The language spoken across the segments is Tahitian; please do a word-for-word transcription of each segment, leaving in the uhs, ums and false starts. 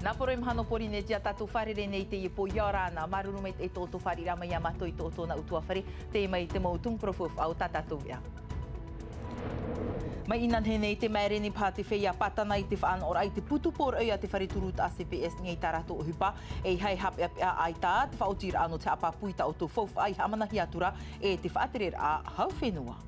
Nā poro i maha nō Porinetia tātou fārerei nei i teie pō. ʻIa ora na, māuruuru maitaʻi tō ʻoutou fāriʻiraʻa mai iā mātou i tō ʻoutou nā ʻutuāfare, tei mai te mau tumu parau faufaʻa o tā tātou veʻa. Mai inanahi nei te maere nei paha te feiā Patana i te faʻanahoraʻa i te putu poroʻi a te fare turutaʻa CPS nei tā rātou ʻohipa, ʻeiaha e haʻapeʻapeʻa ʻaita te faʻaotiraʻa nō te haʻapāpū i tā ʻoutou faufaʻa i haʻamanahia atu ra e te faʻatereraʻa hau fenua.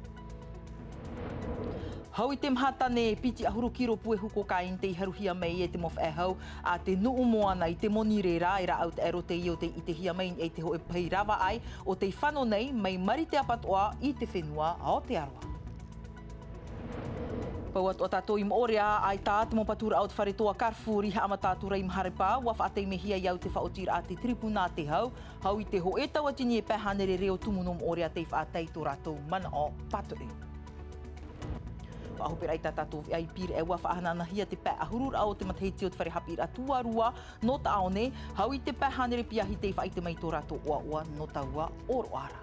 Hau i te maha tane piti ʻahuru kiro puehu cocaine tei haruhia mai e te mau faʻehau a te nuʻu moana i te moni reira e rāʻau taʻero teie o tei ʻitehia mai nei te hōʻē pahi ravaʻai o tei fano nei mai Marite ʻapatoʻa i te fenua Aotearoa. Pau atoʻa tātou i Moʻorea, ʻaita te mau paturaʻa o te fare toa Carrefour i haʻamata atu ra i Maharepa, ʻua faʻataimehia i au te faʻaotiraʻa te tiripuna a te hau, hau i te hōʻē tauatini e pae hānere reo tumu nō Moʻorea tei faʻatae i tō rātou manaʻo pātoʻi. Faʻahoperaʻa i tā tātou veʻa i Pīraʻe, ʻua faʻahanahia te pae ʻahururaʻa o te matahiti o te fare haʻapiʻiraʻa tuarua nō Taʻaone, hau i te pae hānere piahi tei faʻaʻite mai i tō rātou ʻoaʻoa nō taua ʻōroʻa ra.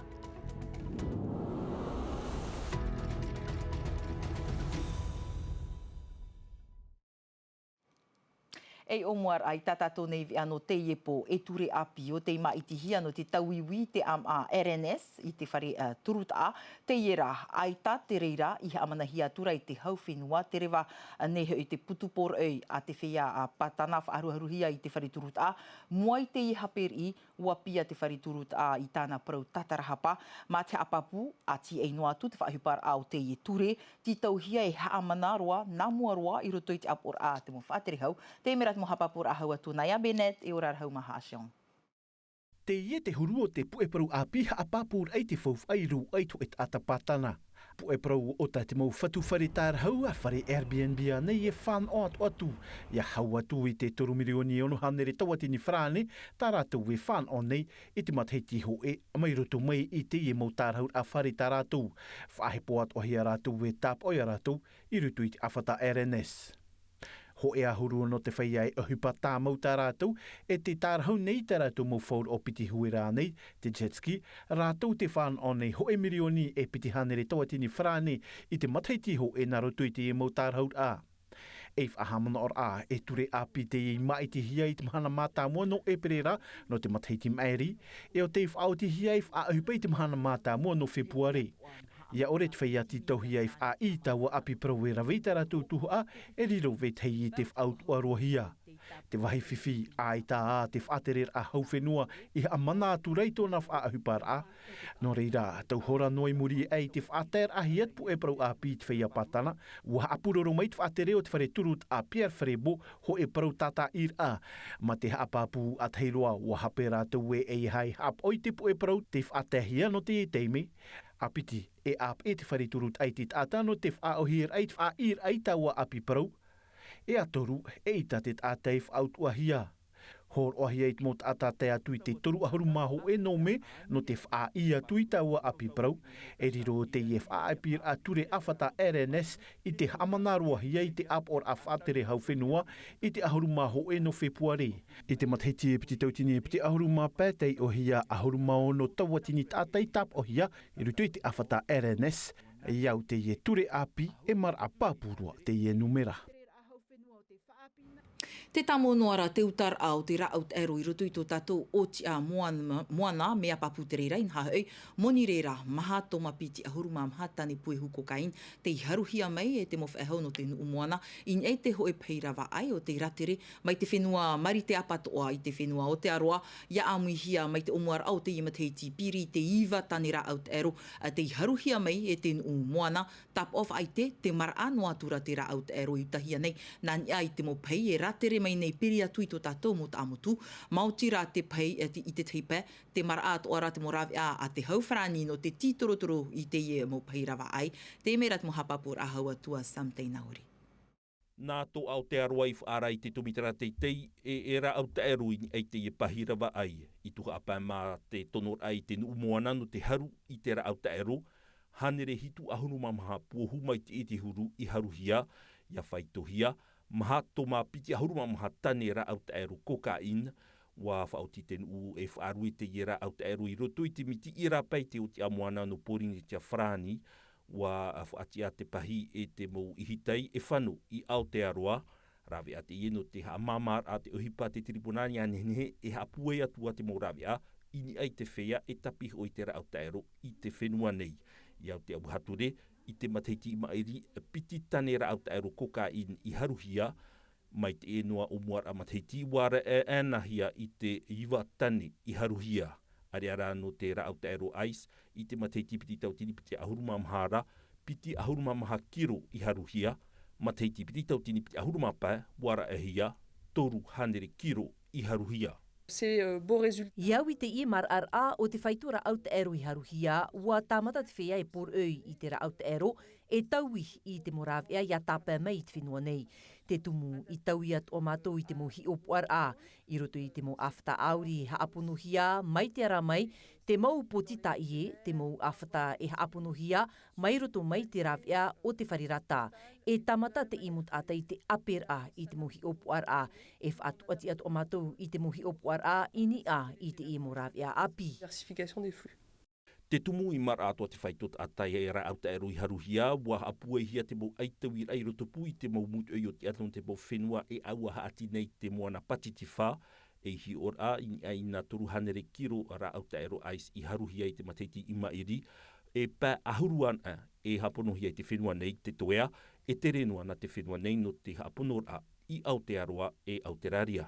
E ʻōmuaraʻa i tā tātou nei veʻa nō teie pō, e ture ʻāpī o tei māʻitihia nō te tauiui i te ʻāmaʻa R N S i te fare, ā, turutaʻa. Teie rā, ʻaita te reira i haʻamanahia atu ra i te hau fenua, te reva, ā, nei hoʻi te putu poroʻi a te feiā, ā, Patana faʻaruaruhia i te fare turutaʻa. Mua i teie haʻapiʻiraʻa, ʻua piʻi te fare turutaʻa i tāna parau tātarahapa, mā te haʻapāpū, ʻa tīaʻi noa atu te faʻaʻohiparaʻa o teie ture, tītauhia e haʻamana roa, nā mua roa, i roto i te ʻāpoʻoraʻa a te mau faʻatere hau. Teie mea rā te mau haʻapāpūraʻa hau atu nā ia Bennett, e ora ra hau mā Haʻa Sean. Teie te huru o te puʻe parau ʻāpī haʻapāpūraʻa i te faufaʻa i rū ai tō e taʻata Patana. Puʻe parau o tā te mau fatu fare tārahau, ā, fare Airbnb ānei e fānaʻo atoʻa atu, ʻia hau atu i te toru mirioni ono hānere tauatini farāne, tā rātou e fānaʻo nei i te matahiti hōʻē, mai roto mai i teie mau tārahuraʻa fare tā rātou. Faʻahepo atoʻahia rātou e tāpaʻo ia rātou i roto i te ʻāfata R N S. Hōʻē ʻahuru nō te feiā e ʻohipa tāmau tā rātou, e tē tārahau nei tā rātou mau fauraʻo piti huera nei, te jet ski, rātou tē fānaʻo nei hōʻē mirioni e piti hānere tauatini farāne i te matahiti hōʻē nā roto i teie mau tārahuraʻa. E faʻahaʻamanaʻoraʻa, e ture ʻāpī teie i māʻitihia i te mahana mātāmua nō ʻEperēra, nō te matahiti maʻiri, e ʻo tei faʻaotihia i faʻaʻohipa i te mahana mātāmua nō Fepuare. ʻIa ʻore te feiā tītauhia i faʻaʻī i taua ʻapi parau e rave i tā rātou tuhaʻa, e riro vetahi i te faʻautuʻa roahia. Te vāhi fifi, ʻaita ā te faʻatereraʻa hau fenua i haʻamana atu ra i tōna faʻaʻohiparaʻa. Nō reira, tau hora noa i muri aʻe i te faʻataeraʻahia te puʻe parau ʻāpī i te feiā Patana, ʻua haʻapūroro mai te faʻatere o te fare turutaʻa Pierre Frébault, hōʻē parau tātaʻiraʻa. Mā te haʻapāpū ʻātahi roa, ʻua hape rātou e ʻeiaha e haʻapaʻo i te puʻe parau tei faʻataehia nō teie taime. ʻA piti, e ʻāpeʻe te fare turutaʻa i te taʻata nō te faʻaʻohiraʻa i te faʻaʻīraʻa i taua ʻapi parau. E ʻa toru, eʻita te taʻata e faʻautuʻahia. Hōroʻahia i te mau taʻata tae atu i te toru ʻahuru mā hōʻē nō mē nō te faʻaʻī atu i taua ʻapi parau. E riro teie faʻaʻāpīraʻa ture ʻāfata R N S i te haʻamana roahia i te ʻāpoʻoraʻa faʻatere hau fenua i te ʻahuru mā hōʻē nō Fepuare. I te matahiti e piti tautini e piti ʻahuru mā pae, tei ʻohia ʻahuru mā ono tauatini taʻata i tāpaʻohia i roto i te ʻāfata R N S. I au teie ture ʻāpī, e maraʻa pāpū roa teie nūmera. Te tāmau noa ra te utaraʻa o te rāʻau taʻero i roto i tō tātou ʻōtiʻa moana, moana, mea pāpū te reira, inaha hoʻi, moni reira, maha toma piti ʻahuru mā maha tane puehu cocaine, tei haruhia mai e te mau faʻehau nō te nuʻu moana, i niʻa i te hōʻē pahi ravaʻai o te rātere, mai te fenua Marite ʻapatoʻa i te fenua Aotearoa, ʻia ʻāmuihia mai te ʻōmuaraʻa o teie matahiti piri i te iva tane rāʻau taʻero, ā, tei haruhia mai e te nuʻu moana, tāpaʻo faʻaʻite, te maraʻa noa atu ra te rāʻau taʻero i utahia nei, nā niʻa i te mau pahi e rātere mai nei piri atu i tō tātou mau taʻamotu, maoti rā te pahi, ā, te, i te tahi pae, te maraʻa atoʻa ra te mau rāveʻa a te hau farāni nō te tītorotoro i teie mau pahi ravaʻai, teie mea rā te mau haʻapāpūraʻa hau atu a Sam Teinauri. Nā tō Aotearoa i faʻaara i te tōmitera teitei, e, e rāʻau taʻero i niʻa i teie pahi ravaʻai, i tuhaʻa pae mā te tonoraʻa i te nuʻu moana nō te haru i te rāʻau taʻero, hānere hitu ʻahuru mā maha puohu mai te iti huru i haruhia, ʻia faitohia, maha toma piti ʻahuru mā maha tane rāʻau taʻero cocaine, ʻua faʻaoti te nuʻu e faʻarue teie rāʻau taʻero i roto i te miti i rāpae i te ʻōtiʻa moana nō Porinetia farāni, ʻua faʻatiʻa te pahi e te mau ʻihitai e fano i Aotearoa, Rāveʻa teie nō te haʻamāmāraʻa te ʻohipa a te tiribunāri a nehenehe e haʻapūai atu ā te mau rāveʻa i niʻa i te feiā e tāpiʻi hoʻi te rāʻau taʻero i te fenua nei. I au te auaha ture, i te matahiti i maʻiri, piti tane rāʻau taʻero cocaïne i haruhia. Mai teie noa ʻōmuaraʻa matahiti, ua raʻe ʻānāhia i te iva tane i haruhia. ʻĀreʻa rā nō te rāʻau taʻero ice, i te matahiti piti tautini piti ʻahuru mā maha ra, piti ʻahuru mā maha kiro i haruhia. Matahiti piti tautini piti ʻahuru mā pae, ua raʻehia toru hānere kiro i haruhia. C'est, euh, beau résultat. I au i teie maraʻaraʻa o te faito rāʻau taʻero i haruhia, ua tāmata te feiā e poroʻi i te rāʻau taʻero, e taui i te mau rāveʻa ia tāpae mai i te fenua nei. Te tumu i taui atoʻa mātou i te mau hiʻopoʻaraʻa, i roto i te mau ʻāfata ʻāuri e haʻaponohia mai te ara mai, te mau poti tāʻie, te mau ʻāfata e haʻaponohia mai roto mai te rāveʻa o te fare rata. E tāmata teie mau taʻata i te ʻāperaʻa i te mau hiʻopoʻaraʻa, e faʻatuati atoʻa mātou i te mau hiʻopoʻaraʻa i niʻa i teie mau rāveʻa ʻāpī. Diversification des flux. Te tumu i maraʻa atoʻa te faito taʻata e rāʻau taʻero i haruhia, ua haʻapūaihia te mau ʻaitauiraʻa i rotopū i te mau mūtoʻi o te ʻātoʻa nō te mau fenua e ʻaua haʻati nei te moana Pātitifā, e hiʻoraʻa i niʻa i nā toru hānere kiro rāʻau taʻero ice i haruhia i te matahiti i maʻiri, e pae ʻahuru anaʻe e haʻaponohia i te fenua nei te toea, e tere noa nā te fenua nei nō te haʻaponoraʻa i Aotearoa e Aoterāria.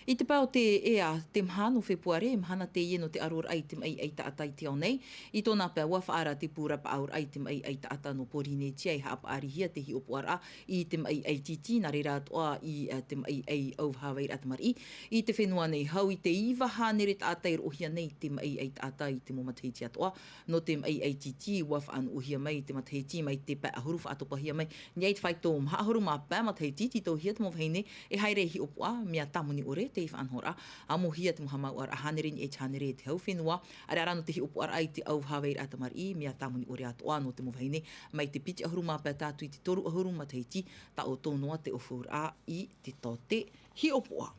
I te pae o te ea, te maha nō Fepuare, e mahana teie nō te aroraʻa i te maʻi ʻaitaʻata i te ao nei. I tōna pae, ua faʻaara te pū rapaʻauraʻa i te maʻi ʻaitaʻata nō Pōrīnetia e haʻapaʻarihia te hiʻopoʻaraʻa i te maʻi ʻaititi, nā reira atoʻa i, eh, te maʻi ʻauvaha vairaʻa tamariʻi. I te fenua nei, hau i te iva hānere taʻata e roʻohia nei te maʻi ʻaitaʻata i te mau matahiti atoʻa. Nō te maʻi ʻaititi, ua faʻanuʻuhia mai i te matahiti mai te pae ʻahuru, faʻatopahia mai i niʻa i te faito maha ʻahuru mā pae matahiti, tītauhia te mau vahine e haere e hiʻopoʻa, mea tāmoni ʻore te faʻanahoraʻa. Amohia te mau haʻamāuʻaraʻa hānere i niʻa i te hānere e te hau fenua, ʻāreʻa rā nō te hiʻopoʻaraʻa i te ʻauvaha vairaʻa tamariʻi, mea tāmoni ʻore atoʻa nō te mau vahine mai te piti ʻahuru mā pae tae atu i te toru ʻahuru matahiti, taʻoto noa te ʻōfauraʻa i te taote hiʻopoʻa.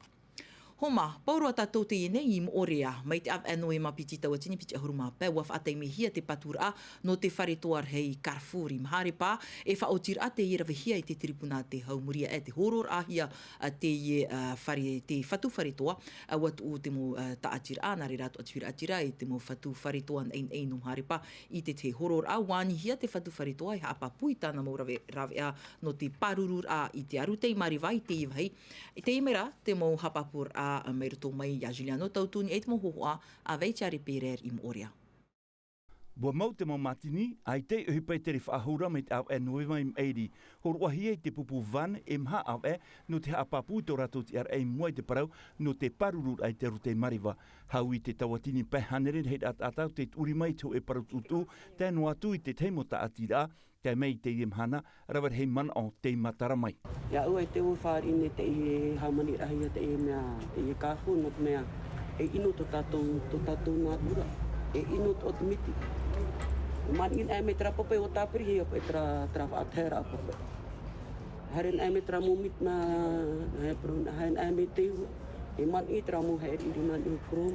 Homa, pauroa tātou teie nei i Moʻorea, mai te ʻāvaʻe Noema piti tauatini piti ʻahuru mā pae, ua faʻataimehia te paturaʻa nō te fare toa rahi Carrefour i Maharepa, e faʻaotiraʻa teie e ravehia e te tiripuna te hau muri aʻe, te horoʻahia a teie, a, fare, te fatu fare toa, a, ua tuʻu te mau, a, tāʻatiraʻa, nā reira atoʻa te huiraʻatira e te mau fatu fare toa naʻinaʻi nō Maharepa i te tahi horoʻa, ua anihia te fatu fare toa e haʻapāpū i tāna mau rave-, raveʻa nō te pārururaʻa i te aru tei Maharepa i teie vāhi. I teie mea rā, te mau haʻapāpūraʻa mai roto mai iā Juliano Tautuni e te mau hōhoʻa a Vaitia Reperer i Moʻorea. Ua mau te mau mātini, ʻaita i ʻohipa e tere faʻahou ra mai te ʻāvaʻe Noema i maʻiri. Horoʻahia i te pupu van e maha ʻāvaʻe, nō te haʻapāpū i tō rātou tiʻaraʻa i mua i te parau, nō te pārururaʻa i te aru tei Maharepa. Hau i te tauatini pae hānere rahiraʻa taʻata tei tuʻuri mai i te hōʻē parau tuʻutuʻu, tae noa atu i te tahi mau tāʻatiraʻa, tae mai i teie mahana, rave rahi manaʻo tei matara mai. Iāʻu e te ʻua fāriʻi nei teie hāmaniraʻahia teie mea, teie Carrefour, nō te mea e ʻino tō tātou, tō tātou nātura, e ʻino tō te miti. E maniʻi naʻe mai terā pape ʻua tāpirihia paʻi terā, terā faʻataeraʻa pape. Haere naʻe mai terā mau miti nā, nā he parau, haere naʻe mai te ihu, e maniʻi terā mau haere ʻiri nā niʻa i te parau,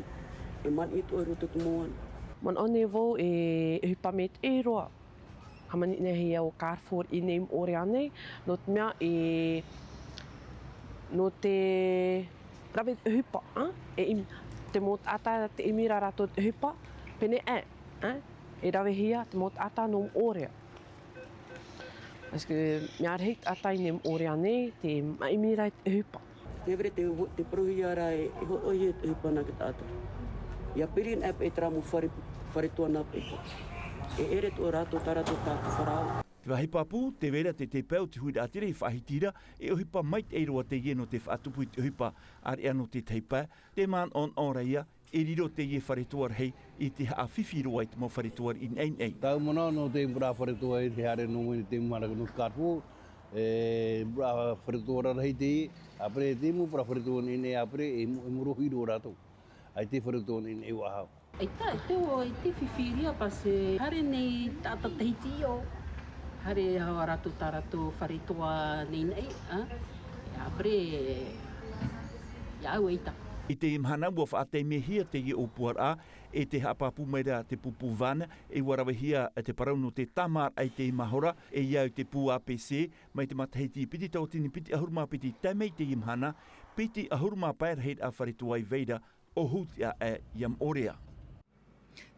e maniʻi atoʻa i roto i te moana. Manaʻo nei vau e ʻohipa maitaʻi roa. Hāmani nei hia ʻo Carrefour i nei i Moʻorea nei, nō te mea e, nō te rave ʻohipa, ā, e im-, te mau taʻata te ʻimi ra rātou te ʻohipa, pēnei aʻe, ā, e ravehia te mau taʻata nō Moʻorea. Parce que mea rahi taʻata i nei i Moʻorea nei, te maʻimi ra i te ʻohipa. Te vere te, te parauhia ra e, e hōʻē ʻohipa nā te taʻata. ʻIa piri naʻe paʻi terā mau fare, fare toa nā paʻi. E ʻere atoʻa rātou tā rātou tāpū faraʻa. Te vāhi pāpū, te vera te, te peu te huiraʻatira i faʻahiti ra, e ʻohipa maitaʻi roa teie nō te faʻatupu i te ʻohipa, ʻāreʻa nō te tahi pae, te manaʻonaʻo ra ia, e riro teie fare toa rahi i te haʻafifi roa i te mau fare toa riʻi naʻinaʻi. Tāʻu manaʻo nō te mau fare toa e te haere noa mai i te mau maraʻa nō Carrefour, e mau fare toa rarahi teie, ʻāpere te mau fare toa naʻinaʻi ʻāpere, e mau, e mau rohi roa rātou. ʻAita e fare toa naʻinaʻi faʻahou. ʻAita, e te ʻua, e te fifi ra, parce que haere nei taʻata Tahiti ʻo, haere hoʻi rātou tā rātou fare toa naʻinaʻi, ā? ʻĀpere, iāʻu ʻaita. I teie mahana ua faʻataimehia teie ʻōpuaraʻa, e tē haʻapāpū mai ra te pupu van, e ua ravehia te parau nō te tāmāraʻa i teie mahora, e ia i te pū A P C, mai te matahiti piti tauatini piti ʻahuru mā piti tae mai i teie mahana, piti ʻahuru mā pae rahiraʻa fare tuai vai ra, ʻo Hūtiʻa aʻe ia moʻorea.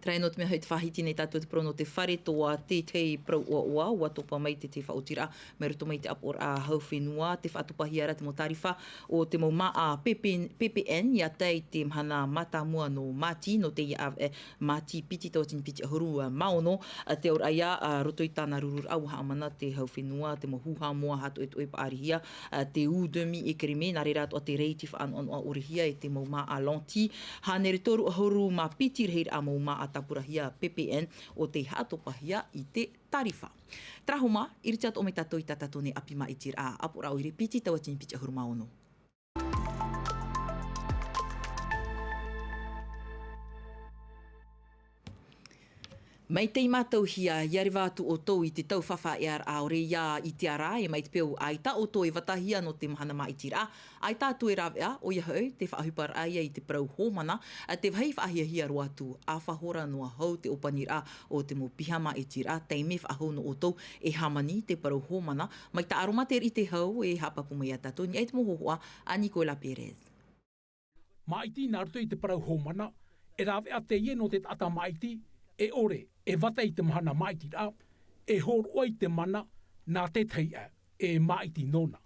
Terā nō te mea hoʻi te faʻahiti nei tātou te parau nō te fare toa, te tahi parau ʻoaʻoa, ua topa mai te, te faʻaotiraʻa, mai roto mai te ʻāpoʻoraʻa hau fenua, te faʻatopahia ra te mau tārifa o te mau māʻa P P, P P N, ia tae i te mahana mātāmua nō Māti, nō teie ʻāvaʻe Māti piti tauatini piti ʻahuru mā ono, ā, te auraʻa ia, ā, roto i tāna rururaʻa ua haʻamana te hau fenua, te mau hūhā moa hātoʻetoʻe paʻarihia, ā, te U demi écrémé, nā reira atoʻa te reiti faʻanoʻanoʻa ʻorehia e te mau māʻa lentille, hānere toru ʻahuru mā piti rahiraʻa mau māʻa tāpurahia P P N o tei haʻatopahia i te tārifa. Terā hoʻi mā, ʻiriti atoʻa mai tātou i tā tātou nei ʻapi māʻitiraʻa ʻāpoʻoraʻa ʻoire piti tauatini piti ʻahuru mā ono. Mai tei mātauhia, ʻia reva atu ʻoutou i te tau faʻaearaʻa ʻaore ia i te ara, e mai te peu ʻaita ʻoutou e vātahia nō te mahana māʻitiraʻa, ʻaita atu e rāveʻa, ʻoia hoʻi, te faʻaʻohiparaʻa ia i te parau hōmana, ā, te vāhi faʻahiahia roa atu, ʻāfahora noa hou te ʻōpaniraʻa o te mau piha māʻitiraʻa, taime faʻahou nō ʻoutou e hāmani i te parau hōmana, mai tā ʻAroma Teriʻi Te Hau e haʻapāpū mai ia tātou, i niʻa i te mau hōhoʻa a Nicolas Pérez. Māʻiti nā roto i te parau hōmana, e rāveʻa teie nō te taʻata māʻiti, e ʻore, e vātahia i te mahana māʻitiraʻa, e hōroʻa i te mana, nā te tahi aʻe, e māʻiti nōna.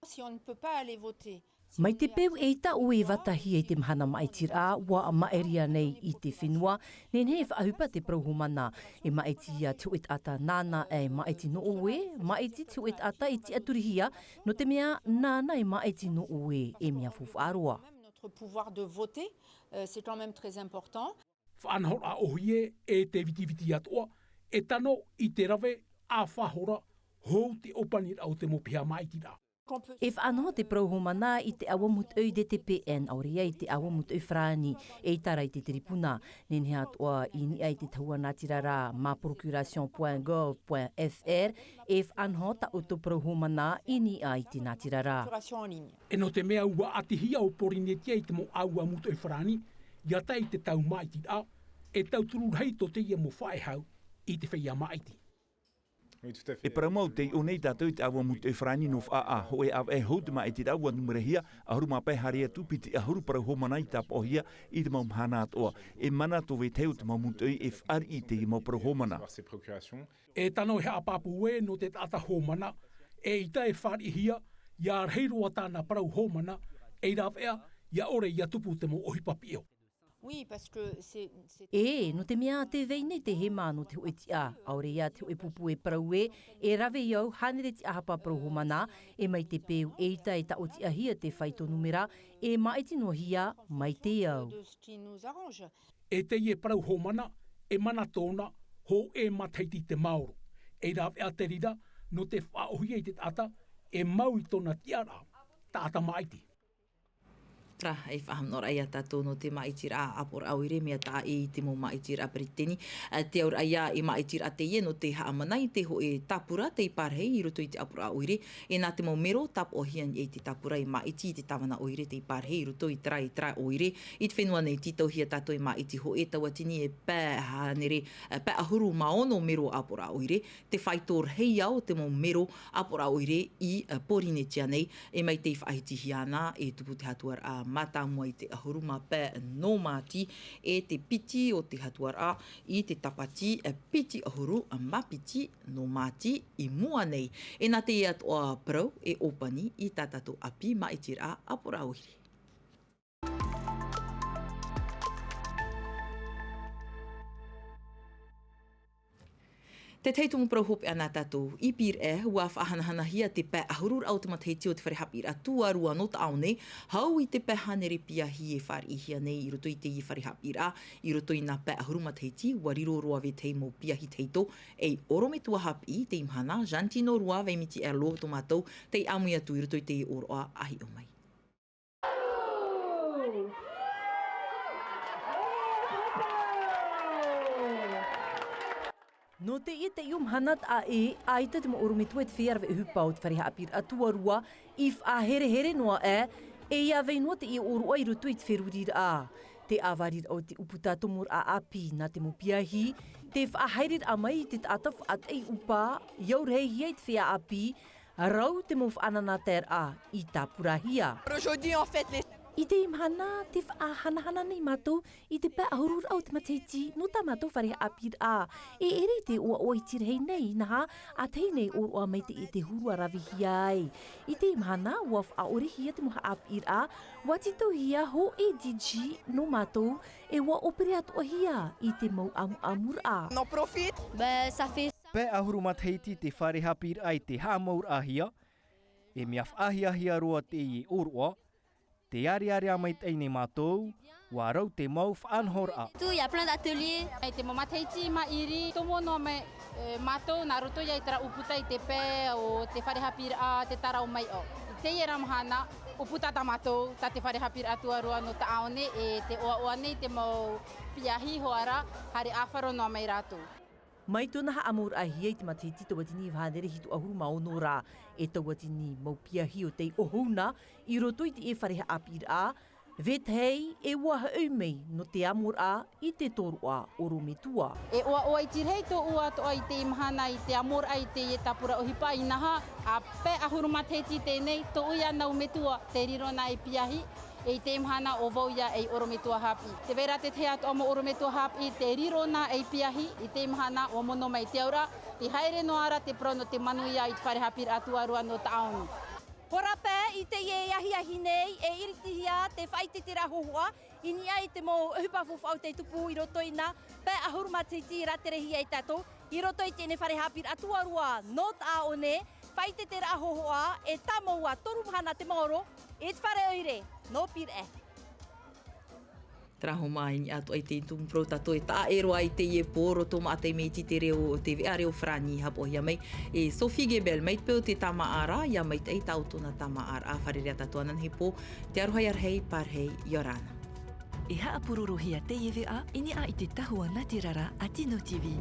Si on ne peut pas aller voter, si on est absent, Mai te peu ʻaita ʻoe e vātahia i te mahana māʻitiraʻa, ua maʻiri ānei i te fenua, nehenehe e faʻaʻohipa te parau hōmana, e māʻiti ia te hōʻē taʻata nāna e māʻiti nō ʻoe, māʻiti te hōʻē taʻata e tiʻaturihia, nō te mea nāna e māʻiti nō ʻoe, e mea faufaʻa roa. Même notre pouvoir de voter, euh, c'est quand même très important. Faʻanahoraʻa ʻōhie e te vitiviti atoʻa, e tano i te rave ʻāfahora hou te ʻōpaniraʻa o te mau piha māʻitiraʻa. E faʻanaho te parau hōmana i te ʻāua mūtoʻi D T P N, ʻaore ia i te ʻāua mūtoʻi farāni, ʻeita rā i te tiripuna. Nehenehe atoʻa i niʻa i te tahua nātirara mā procuration point gov point F R, e faʻanaho tā ʻoutou parau hōmana i niʻa i te nātirara. Procuration en ligne. E nō te mea ua ʻatihia ʻo Porinetia i te mau ʻāua mūtoʻi farāni, ʻia tae i te tau māʻitiraʻa, e tauturu rahi tō teie mau faʻehau i te feiā māʻiti. Oui, tout à fait. E parau mau tei ʻō nei tātou i te ʻāua mūtoʻi farāni nō Faʻaʻā, hōʻē ʻāvaʻe hou te māʻitiraʻa ua numerahia, ʻahuru mā pae haere atu piti ʻahuru parau hōmana i tāpaʻohia i te mau mahana atoʻa. E mana tō vetahi o te mau mūtoʻi e fāriʻi i teie mau parau hōmana. Voir ses procurations. E tano e haʻapāpū ē nō te taʻata hōmana, ʻeita e fāriʻihia, ʻia rahi roa tāna parau hōmana, ei rāveʻa, ʻia ʻore ʻia tupu te mau ʻohipa piʻo. Oui, parce que c'est, c'est... E, nō te mea tē vai nei te hema nō te hōʻē tiʻa, ʻaore ia te hōʻē pupu e parau ē, e rave au hānere tiʻahapa parau hōmana, e mai te peu ʻeita e taʻotiʻahia te faito numera, e māʻiti noa hia mai te au. De ce qui nous arrange. E teie parau hōmana, e mana tōna, hōʻē matahiti te maoro. Ei rāveʻa te reira, nō te faʻaʻōhie i te taʻata, e mau i tōna tiʻaraʻa, taʻata māʻiti. Terā, e faʻahaʻamanaʻoraʻa ia tātou nō te māʻitiraʻa ʻāpoʻoraʻa ʻoire, mea taʻa ʻē i te mau māʻitiraʻa peretiteni. Ā, te auraʻa ia, e māʻitiraʻa teie nō te haʻamana i te hōʻē tāpura tei pārahi i roto i te ʻāpoʻoraʻa ʻoire, e nā te mau mero tāpaʻohia i te tāpura e māʻiti i te tāvana ʻoire tei pārahi i roto i terā, i terā ʻoire. I te fenua nei, tītauhia tātou e māʻiti hōʻē tauatini e pae hānere, ā, pae ʻahuru mā ono mero ʻāpoʻoraʻa ʻoire, te faito rahi ia o te mau mero ʻāpoʻoraʻa ʻoire i, ā, Porinetia nei, e mai tei faʻahitihia ana, e tupu te hatuaraʻa mātāmua i te ʻahuru mā pae nō Māti, e te piti o te hatuaraʻa i te tāpati, ā, piti ʻahuru mā piti nō Māti i mua nei. E nā teie atoʻa parau e ʻōpani i tā tātou ʻapi māʻitiraʻa ʻāpoʻoraʻa ʻoire. Te tahi tumu parau hopeʻa nā tātou, i Pīraʻe, ua faʻahanahanahia te pae ʻahururaʻa o te matahiti o te fare haʻapiʻiraʻa tuarua nō Taʻaone, hau i te pae hānere piahi e fāriʻihia nei i roto i teie fare haʻapiʻiraʻa, i roto i nā pae ʻahuru matahiti, ua riro roa vetahi mau piahi tahito, ei ʻorometua haʻapiʻi i teie mahana, Jantino Rua, Vaimiti Erlo, tō mātou, tei ʻāmui atu i roto i teie ʻōroʻa a hiʻo mai. Nō teie taiʻo mahana taʻa ʻē, ʻaita te mau ʻorometua i te feiā rave ʻohipa o te fare haʻapiʻiraʻa tuarua i faʻaherehere noa aʻe E ia vai noa teie ʻōroʻa i roto i te feruriraʻa. Te ʻāvariraʻa o te ʻūputa tomoraʻa ʻāpī nā te mau piahi, te faʻahaereraʻa mai i te taʻata faʻaʻāpī ʻūpā, i au rahi hia i te feiā ʻāpī, rau te mau faʻanahoraʻa i tāpurahia. Aujourd'hui, en fait, les I teie mahana, te faʻahanahana nei mātou i te pae ʻahururaʻa o te matahiti, nō tā mātou fare haʻapiʻiraʻa. E ʻere te ʻoaʻoa i te rahi nei, inaha, ʻa tahi nei ʻōroʻa mai te, i te huru a ravehia ai. I teie mahana, ʻua faʻaʻorehia te mau haʻapiʻiraʻa, ʻua tītauhia hōʻē D J nō mātou, e ʻua ʻōpere atoʻahia i te mau ʻamuʻamuraʻa. On en profite. Ben, ça fait Pae ʻahuru matahiti te fare haʻapiʻiraʻa i te haʻamauraʻahia, e mea faʻahiahia roa teie ʻōroʻa, te ʻārearea maitaʻi nei mātou, ʻua rau te mau faʻanahoraʻa. Tout, il y a plein d'ateliers. I te mau matahiti maʻiri, tomo noa mai, e, mātou nā roto ia i terā ʻūputa i te pae o te fare haʻapiʻiraʻa, te tārao mai ʻo. I teie ra mahana, ʻūputa tā mātou, tā te fare haʻapiʻiraʻa tuarua nō Taʻaone, e te ʻoaʻoa nei te mau piahi hoʻi ra, haere ʻāfaro noa mai rātou. Mai tōna haʻamauraʻahia i te matahiti tauatini iva hānere hitu ʻahuru mā ono ra, e tauatini mau piahi o tei ʻohouna i roto i teie fare haʻapiʻiraʻa, vetahi e ʻua hoʻi mai nō te ʻamoraʻa i te tōroʻa ʻorometua. E ʻoaʻoa i te rahi tōʻu atoʻa i teie mahana i te ʻamoraʻa i teie tāpura ʻohipa inaha, ʻa pae ʻahuru matahiti teie nei, tōʻu ia nau metua, tē riro na ei piahi, e i teie mahana ʻo vau ia ei ʻorometua haʻapiʻi. Tē vai ra te tahi atoʻa mau ʻorometua haʻapiʻi tē riro na ei piahi, i teie mahana ʻua mono mai te auraʻa, tē haere noa ra te parau nō te manuia i te fare haʻapiʻiraʻa tuarua nō Taʻaone. Hora pae i teie ahiahi nei, e iritihia te faʻaʻite i terā hōhoʻa, i niʻa i te mau ʻohipa faufaʻa tē tupu i roto i nā pae ʻahuru matahiti i rāterehia e tātou, i roto i teie fare haʻapiʻiraʻa tuarua nō Taʻaone, faʻaʻite i terā hōhoʻa, e tāmau ā toru mahana te maoro, i te fare ʻoire, nō Pīraʻe. Terā hoʻi mā i niʻa atoʻa i te tumu parau tātou e taʻa ʻē roa i teie pō, roto maʻa taime i te reo o te veʻa reo farāni haʻapaʻohia mai e Sophie Gebel, mai te peu o te tāmāʻaraʻa, ʻia maitaʻi tā ʻoutou nā tāmāʻaraʻa, fārerei ā tātou ananahi pō, te aroha ʻia rahi, pārahi, ʻia ora na. E haʻapurorohia teie veʻa i niʻa i te tahua nātirara a Tino T V.